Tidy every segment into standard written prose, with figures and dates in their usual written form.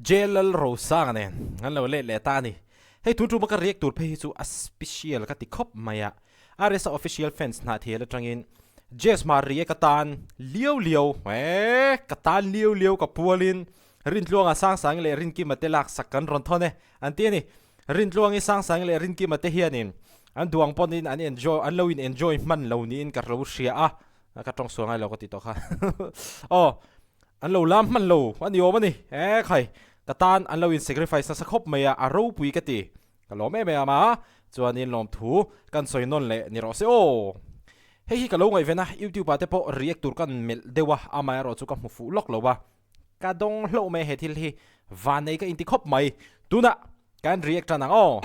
JLL Rosanga nen an lo let leh ta a ni. Hei tun tuma ka react tur phei hi chu a special ka ti khawp mai a. RSA official fans hnah thial atangin Jazz Hmar react atan liau liau eh ka tan liau liau ka pualin Rintluanga Sangsangi leh Rinkima te laksak kan rawn thawn e an ti a ni. Rintluangi Sangsangi leh Rinkima te hianin an duang pawnin an enjoy an lo in enjoy hman lo niin ka lo hria a, ka tawng sual ngai lo ka ti tawh kha aw an lo lam hman lo a ni awm a ni e khai ka tan an lo in sacrifice nasa khawp mai a a ropui ka ti ka lawm em em a chuanin lawmthu kan sawi nawn leh ni rawh se aw hei hi ka lo ngaihven a youtube ah te pawh react tur kan melh deuh a amaherawhchu ka hmu fuh lawk lo a. Ka dawng hlauh mai he thil hi vanei ka inti khawp mai. Tunah kan react tan ang aw.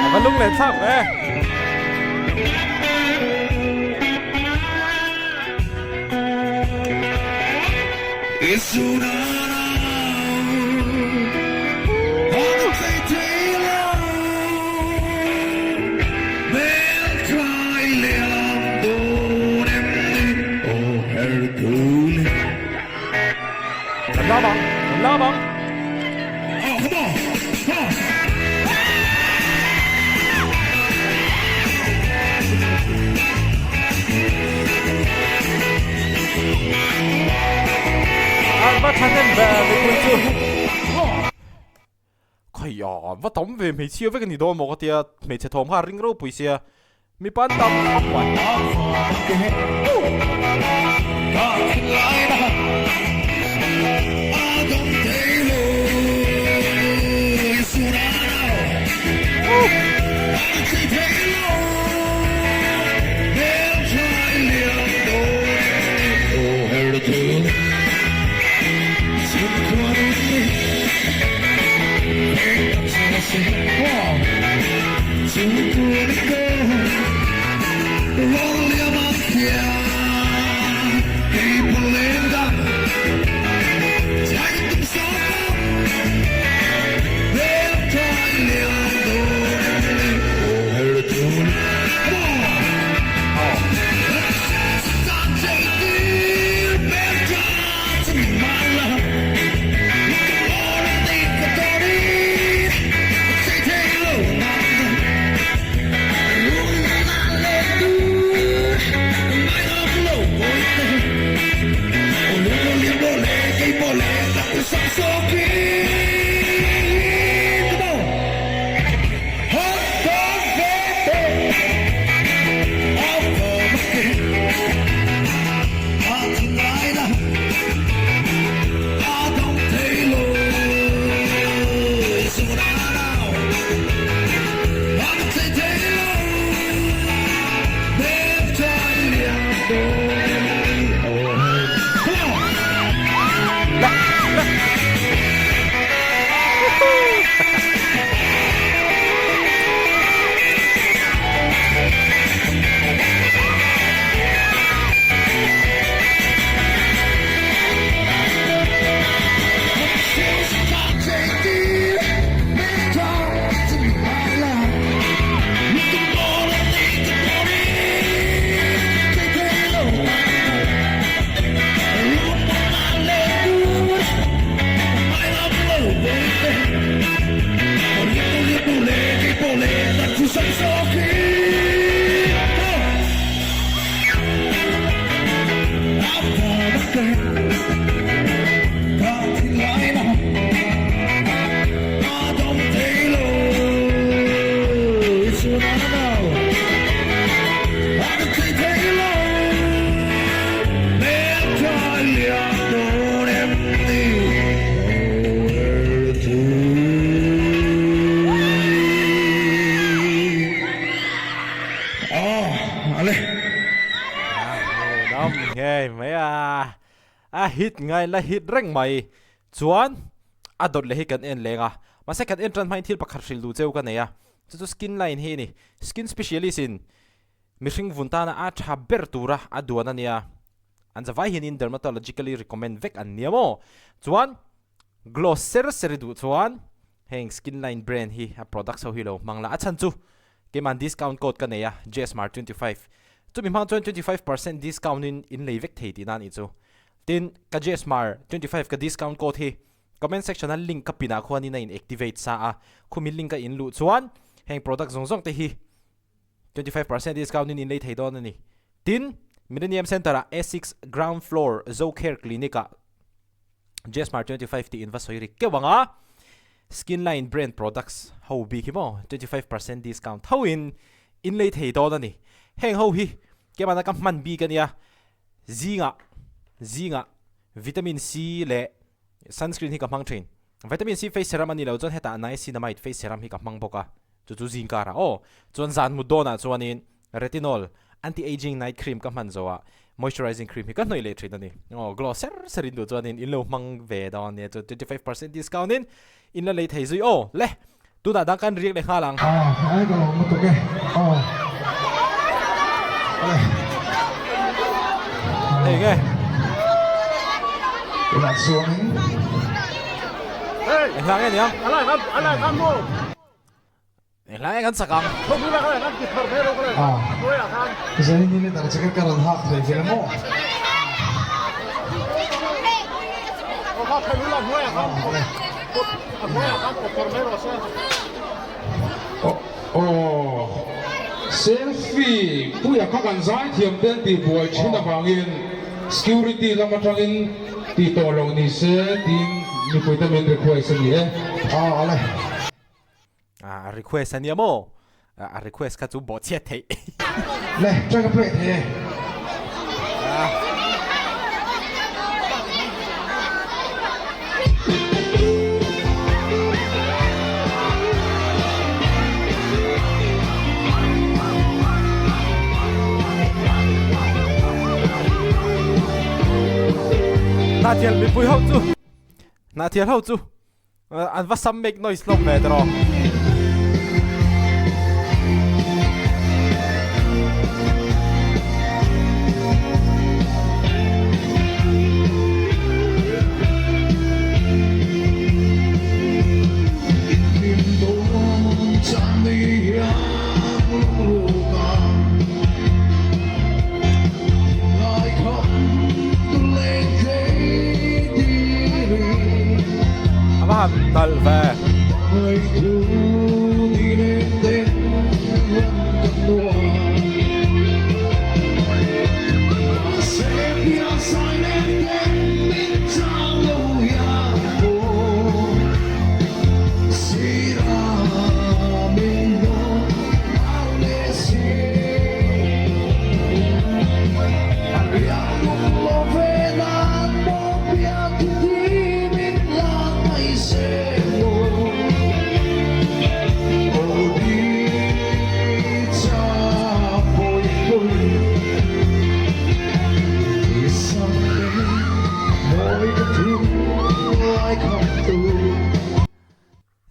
A va lung leh thlak ve. Kan lam ang, kan lam ang. An va thahnem ve mipui chu. Khaia an va tam ve hmeichhia vek a ni dawn maw ka tia hmeichhe thawm kha a ring ropui sia mipa an tam khawp mai. A hit ngai la hit reng mai chuan a dawt leh hi kan en leng a mahse kan en tan hmain thil pakhat hrilh duh cheu ka nei a chu chu skin line hi a ni skin specialist in mihring vun tana a tha ber tura a duan a nia an zavai hianin dermatologically recommend vek an nia maw chuan gloss ser ser i duh chuan heng skin line brand hi a products ho hi lo hmang la a chhan chu. Keima'n discount code ka nei a, JSmart 25. Chumi hmang chuan 25% discount in in lei vek thei tihna a nih chu. Tin, ka JSmart 25 ka discount code hi comment section a link ka pin ah khuanin a in activate sa a, khumi link a in luh chuan heng product zawng zawng te hi 25% discount in in lei thei dawn a ni. Tin, Millennium Centre ah A6 ground floor Zocare Clinic ah Jesmar 25 tih in va sawi ri keuh ang a, Skinline brand products ho bik hi maw 25% discount tho in in lei thei dawn a ni. Heng ho hi keimahna ka hman bik a nia, zingah zingah vitamin C leh sunscreen hi ka hmang thin. Vitamin C face serum a ni lo chuan hetah niacinamide face serum hi ka hmang bawk a. Chu chu zing karah aw. Chuan zan mut dawnah chuanin retinol anti-aging night cream ka hman zawhah moisturizing cream hi ka hnawih leh thin a ni. Aw glow ser ser in duh chuanin in lo hmang ve dawn nia chuan 25% discount in in la lei thei zui aw. Le tunah dang kan riak leh nghal ang. Aw ai ka lawm lutuk e aw. Ale. Hei nge. Tunah chuanin. Engvang nge niang? Enghlai kan sak ang. Zaini ni dang jacket ka rawn hak thei ve maw? Aw, selfie puia kha kan zaithiam te an tih buai thin avangin security lam atangin tih tawh loh ni se tiin mipuite min request a ni e. Aw ale. A request a nia maw? A request kha chu bawhchhiat theih. Le, try ka play thei e. Hnathial mipui ho chu Hnathial ho chu An va sam make noise hlawm ve tawh. A va han nalh ve.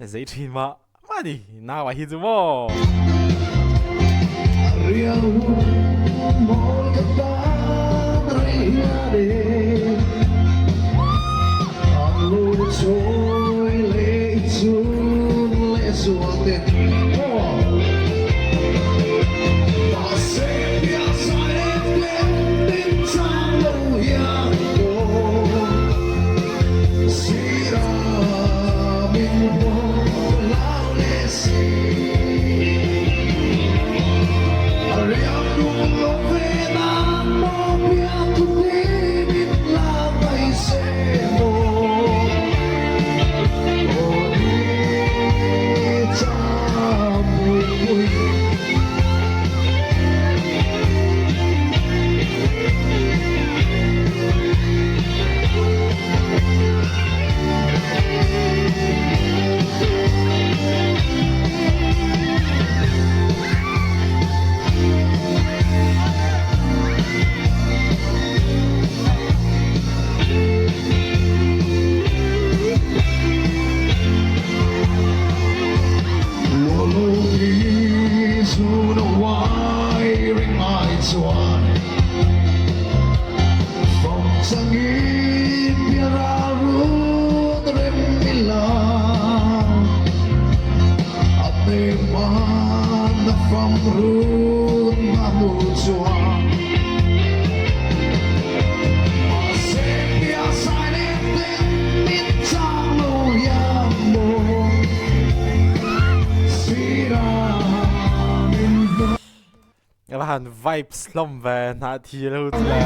Zei thin mah mah ni nau ah hi chu maw. A va han vibes hlawm ve hnah thi lo chu le.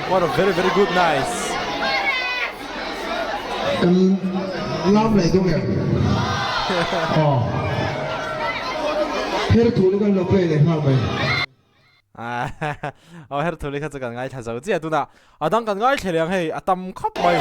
What a very very good nice. Kan lam leh dawng em? Aw. Her thu hi kan lo play leh nghal mai. Aw her thu kha chu kan ngaithla zo chiah tunah a dang kan ngaithla leh ang hei a tam khawp mai.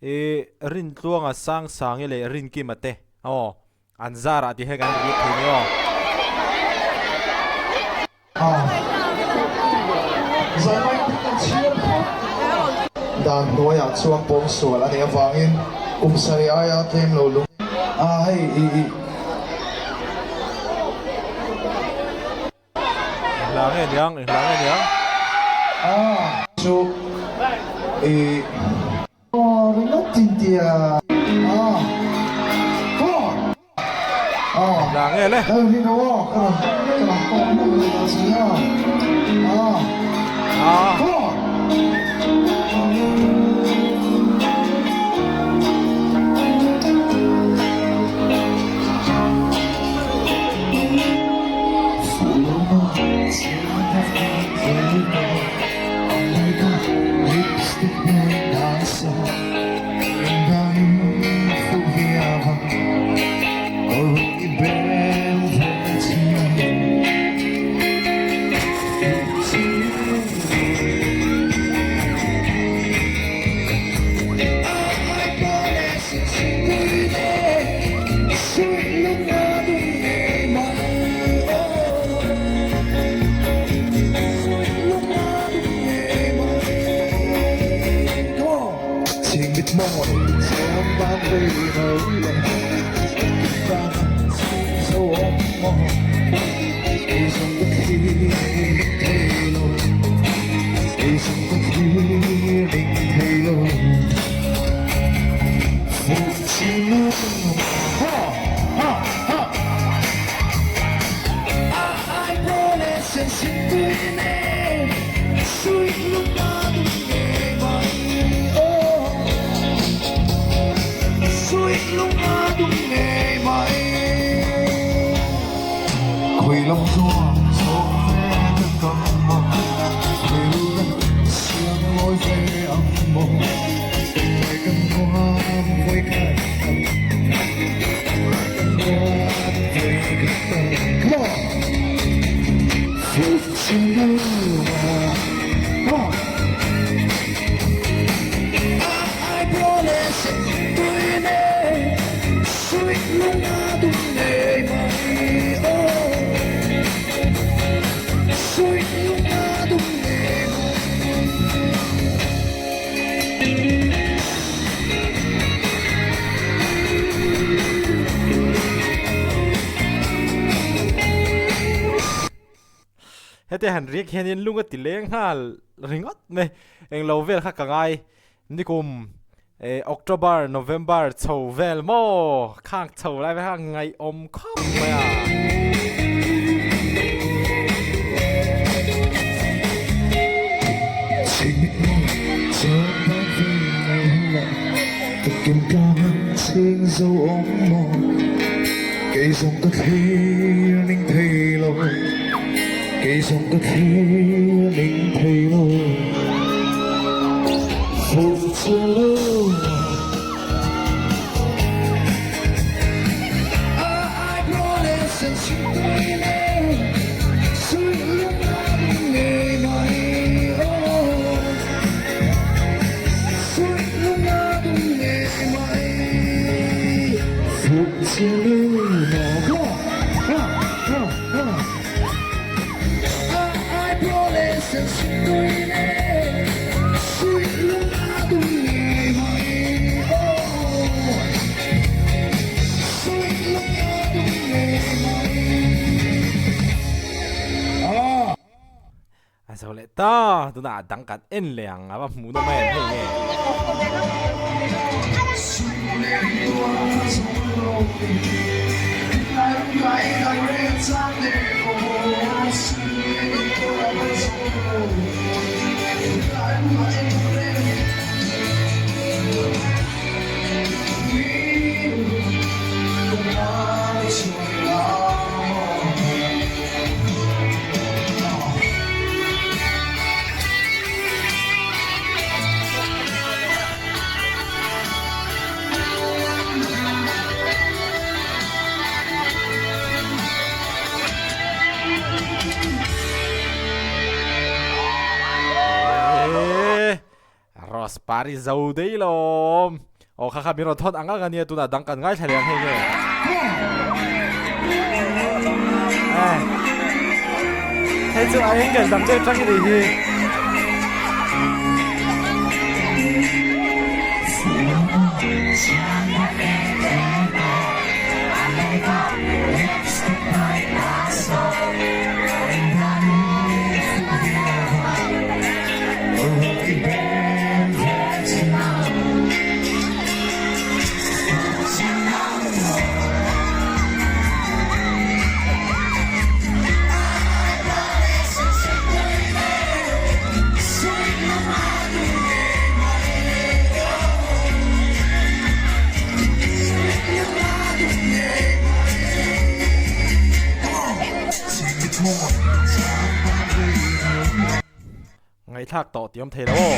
I Rintluanga Sangsangi leh Rinkima te aw An zarah tih hi kan ri thei ni aw. Dan hnuaiah chuan pawngsual a nih avangin kum sarih aia tlem lo lung a hei i i. Hla nge niang, eng hla nge niang? A chu i. Aw ringawt tin tia. A come on. A Hla nge le? Ka rin lo aw ka rawn ka rawn pawk mawlh leh ta si a. A A. Come on. Hete han riak hianin lung a ti leng nghal ringawt mai. Englo vel kha ka ngai nikum eh October, November chho vel maw khang chho lai vel kha ngaihawm khawp mai a. A zo leh ta, tunah a dang kan en leh ang, a va hmuh nawm em hei nge. Rose pari zo dei lawm. Aw kha kha min rawn thawn ang ang ania tunah dang kan ngaithla leh ang hei nge. Eh. Hei chu a angle dang deuh tang anih hi. Ngaihthlak tawh tih awm thei lo aw.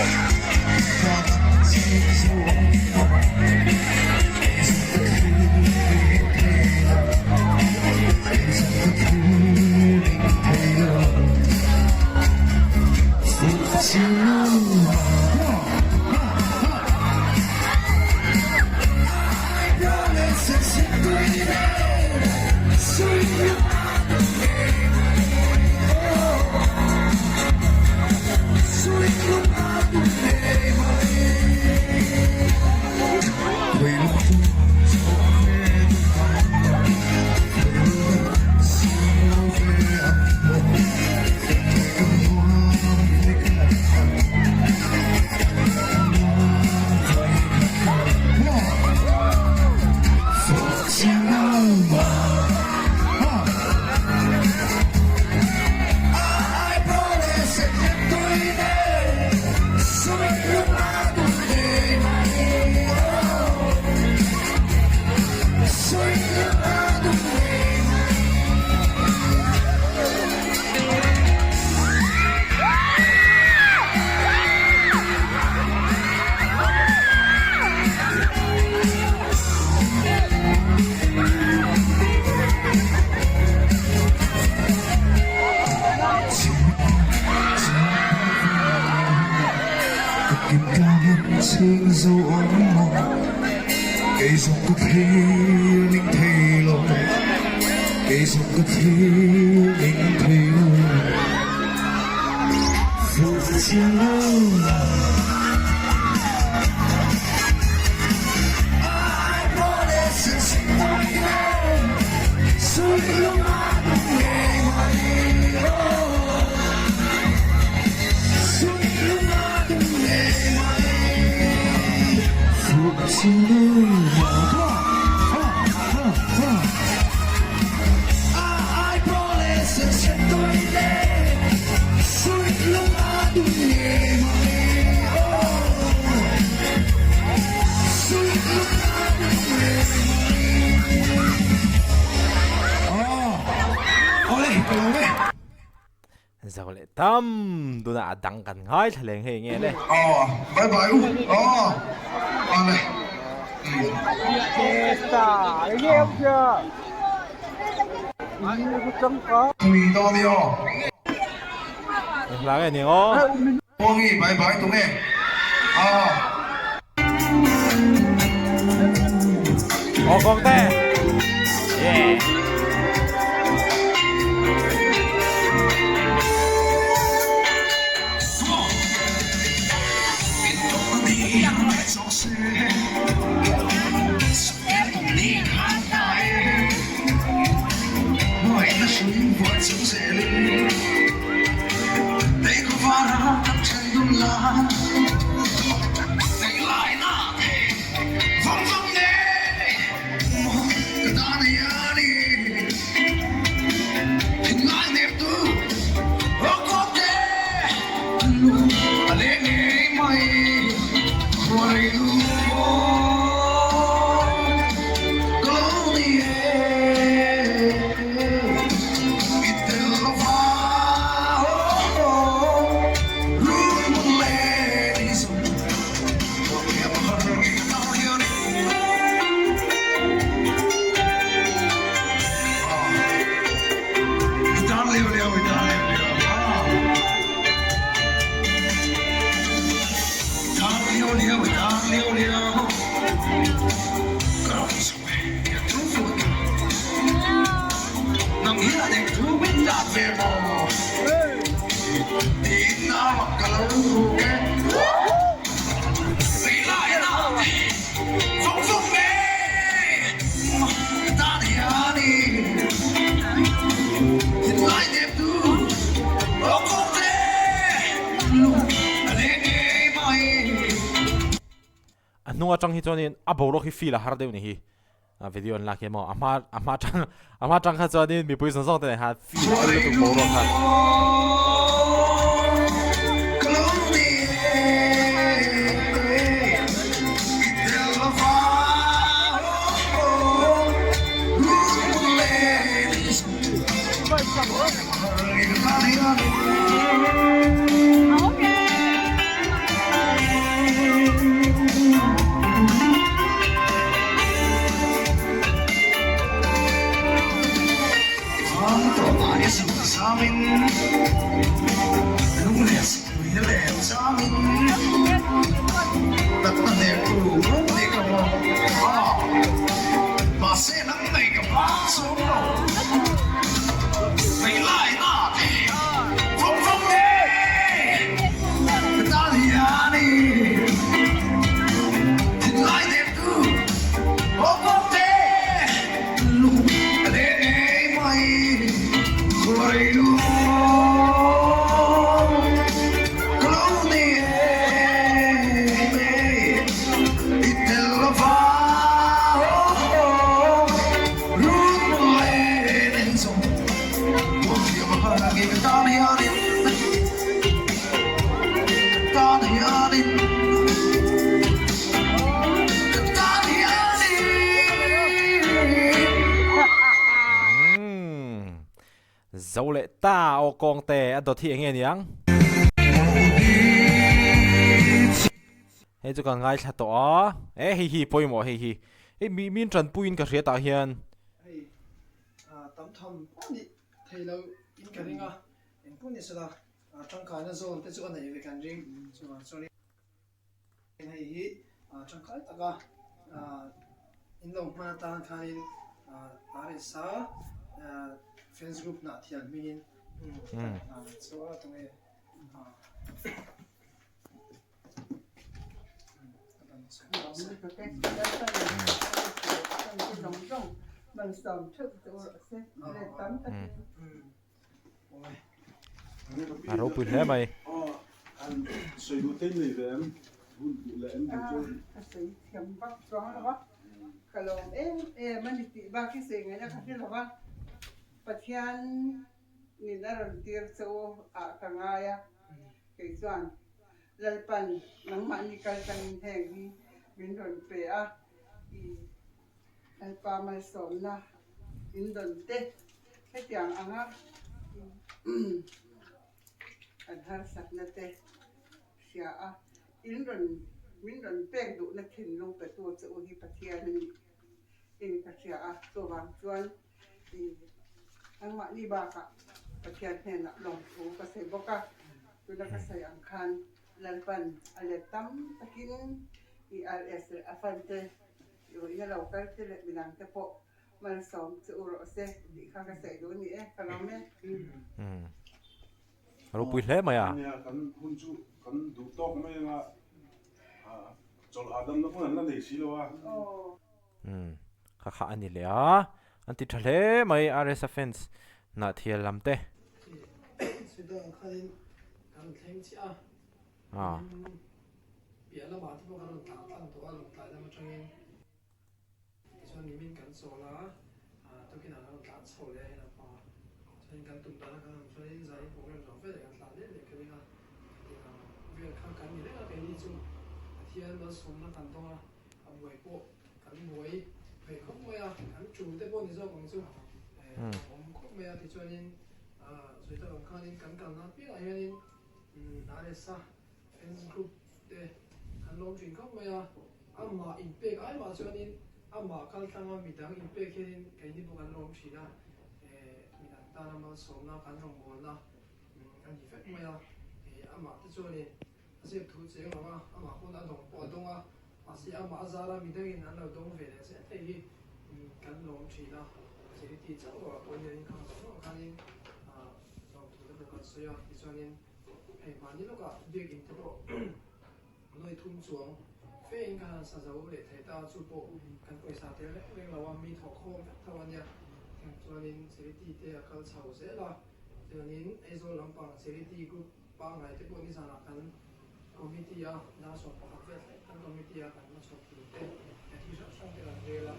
Zo leh tam tunah a dang kan ngaithla leng hei nge le. Aw bye bye u aw ale. Tui dawn i aw. Eng hla nge ni aw. Muangi bye bye tunge aw. Aw kawngte. A hnung atang hi chuanin a boruak hi feel a har deuh ni hi a video an lak hi maw a hma a hma tang a hma tang kha chuanin mipui zawng zawng te nen khan feel a lutuk boruak kha. Zo leh ta aw kawng te a dawt hi enge niang? Hei chu ka ngaithla tawh a, e hei hi pawimawh hei hi, hei mi min tanpuiin ka hria tah hian. Hei tam tham pawh nih thei lo in ka ring a, eng pawh ni sela tangkaina zawn te chu a nei ve kan ring, chuvang chuan hei hi tangkai taka in lo hman atan khanin RSA fans group hnah thian hmingin kan chu a tunge. A ropui hle mai. Nin a rawn tir che u ah ka ngai a, kei chuan Lalpan nangmahni kal tangin heng hi min rawn pe a, i Lalpa malsawmna in dawn te hetiang anga kan harsatna te hria a, in rawn min rawn pek duhna thinlung petu che u hi Pathian a nih in ka hria a, chuvang chuan Nangmahni bakah Pathian hnenah lawmthu ka sawi bawk a, tuna ka sawi ang khan Lalpan a let tam takin ERS leh a fan te, ina lo kal te leh midang te pawh malsawm che u rawh se tih kha ka sawi duh a ni e, ka lawm e. Ropui hle mai a. Nia kan hun chu kan duh tawk mai anga. Chawlh hahdamna hmun an la nei si lo a. Umm kha kha a ni leh a, an ti tha hle mai RSa fans Hnahthial lam te. Sudan khanin kan thleng chiah a, piah lamah te pawh kan rawn tlan tlang tawh a, Lawngtlai lam atangin. Tichuan nimin kan chawl a, tukin an rawn tlan chho leh a hei lampangah chuanin kan tum dan a kan awm chuanin zanin program zawh veleh kan tlan leh leh ka ring a, khatiang ang vel kha kan ni reng a keini chu Pathian malsawmna kan dawng a, a buai pawh kan buai phei khawp mai a, kan tul te pawh ni zawk ang chu a awm khawp mai a tichuanin sawi tak ang khanin kan kalna apiangah hianin RSa Fans group te kan lawm thin khawp mai a, amah inpek ai mah chuanin amah kal tlanga midang inpek hianin keini pawh kan lawm thin a, eh midang tana malsawmna kan rawngbawlna a ni vek mai a, eh amah te chuanin a zep thu cheng lo a, amah pawn a dawng pawh a dawng a, mahse amah a zara midangin an lo dawng ve leh zel thei hi kan lawm thin a, charity chauh loah pawh hianin khang zawng zawng khanin lawmthu te pawh kan sawi a, tichuanin. Hei mahni lawkah biakinn te pawh nuai thum chuang fe in ka han sa zo leh thei ta chu pawh kan pawisa tel reng reng lo a, mi thawh khawm vek tho a nia. Tiang chuanin charity te a kal chho zel a, chuanin Aizawl lampang charity group pangngai te pawh nizanah kan committee a dar 11 vel thleng kan committee a kan hma chhawp tur te he thil hrang hrang te kan rel a,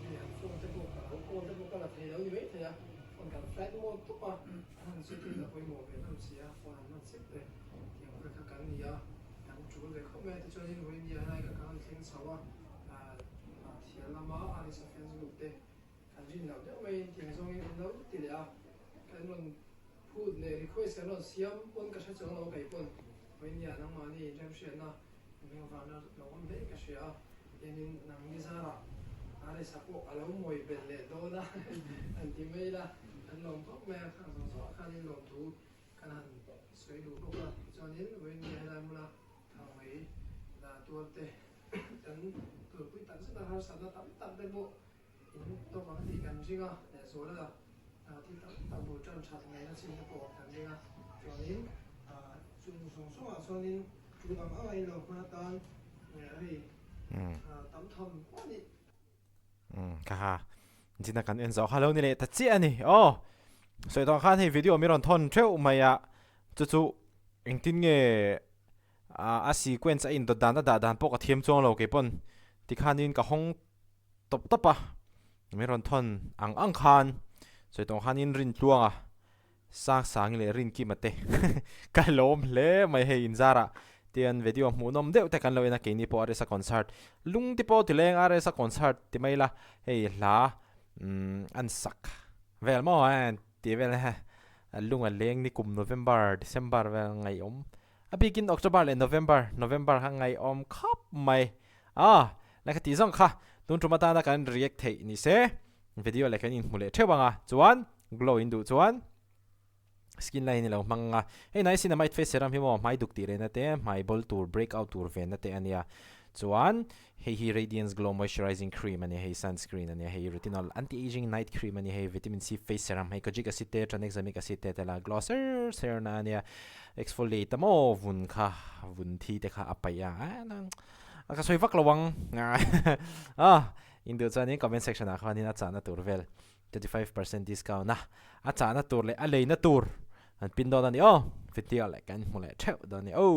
hei an phone te pawh ka lo call te pawh ka la thei lo ni mai thei a, phone kan flight mode tawp a. A han chu thil a pawimawh ve hlawm si a, phone an hman sek te tiang vel kha kan ni a, kan tul ve khawp mai a, tichuanin vawiin helai ka kan thleng chho a, thian lama Arisa fans group te kan rin loh deuh maiin tiang zawngin an lo ti leh a, kan rawn phut leh request kan rawn siam pawn ka hre chuang lo a kei pawn vawiin nia nangmahni inremhriatna engvangna lo awm daih ka hria a, tiangin nang ni zarah Arisa pawh a lo mawi belh leh dawn a an ti mai la. Kan lawm khawp mai a, khang zawng zawngah khanin lawmthu kan han sawi duh bawk a, tichuanin vawiin nge helai hmuna thang mai la tuar te kan tulpui tak zet a, harsatna tam tak te pawh in tawk ang tih kan ring a, lehzual a thil tam tak bul tan that ngaihna chin te pawh kan ring a, chuanin chung zawng zawngah chuanin tul ang anga in lo hman atan hei tam tham pawh a nih. Umm ka ha zina kan en zawh kha lo ni leh ta chiah a ni aw sawi tawh khan hei video mi rawn thawn theuh mai a chu chu engtin nge a sequence a indawt dan a dah dan pawh ka thiam chuang lo kei pawn tikhanin ka hawng tawp tawp a min rawn thawn ang ang khan sawi tawh khanin Rintluanga Sangsangi leh Rinkima te ka lawm hle mai hei inzarah tian video hmuhnawm deuh te kan lo en a keini pawh RSa concert lung te pawh ti leng RSa concert ti mai la hei hla umm an sak vel maw a tih vel he lung a leng ni kum November December vel ngaihawm a bikin October leh November November kha ngaihawm khawp mai a la ka tih zawng kha tun tum atana kan react theih ni se video leh kan inhmu leh theuh ang a chuan Glow in duh chuan skin line i lo hmang a, hei niacinamide face serum hi maw hmai duk tih rehna te, hmai bawl tur break out tur venna te a nia. Chuan hei hi radiance glow moisturizing cream a nia, hei sunscreen a nia, hei retinol anti aging night cream a nia, hei vitamin C face serum, hei kojic acid te tranexamic acid te tel a glow ser ser na a nia, exfoliate a maw vun kha vun thi te kha a paih a, a ka sawi vak lo ang a in duh chuanin comment section ah khanin a chahna tur vel. 25% discount a a chahna tur leh a leina tur an pin dawn a ni aw video leh kan hmu leh theuh dawn a ni aw.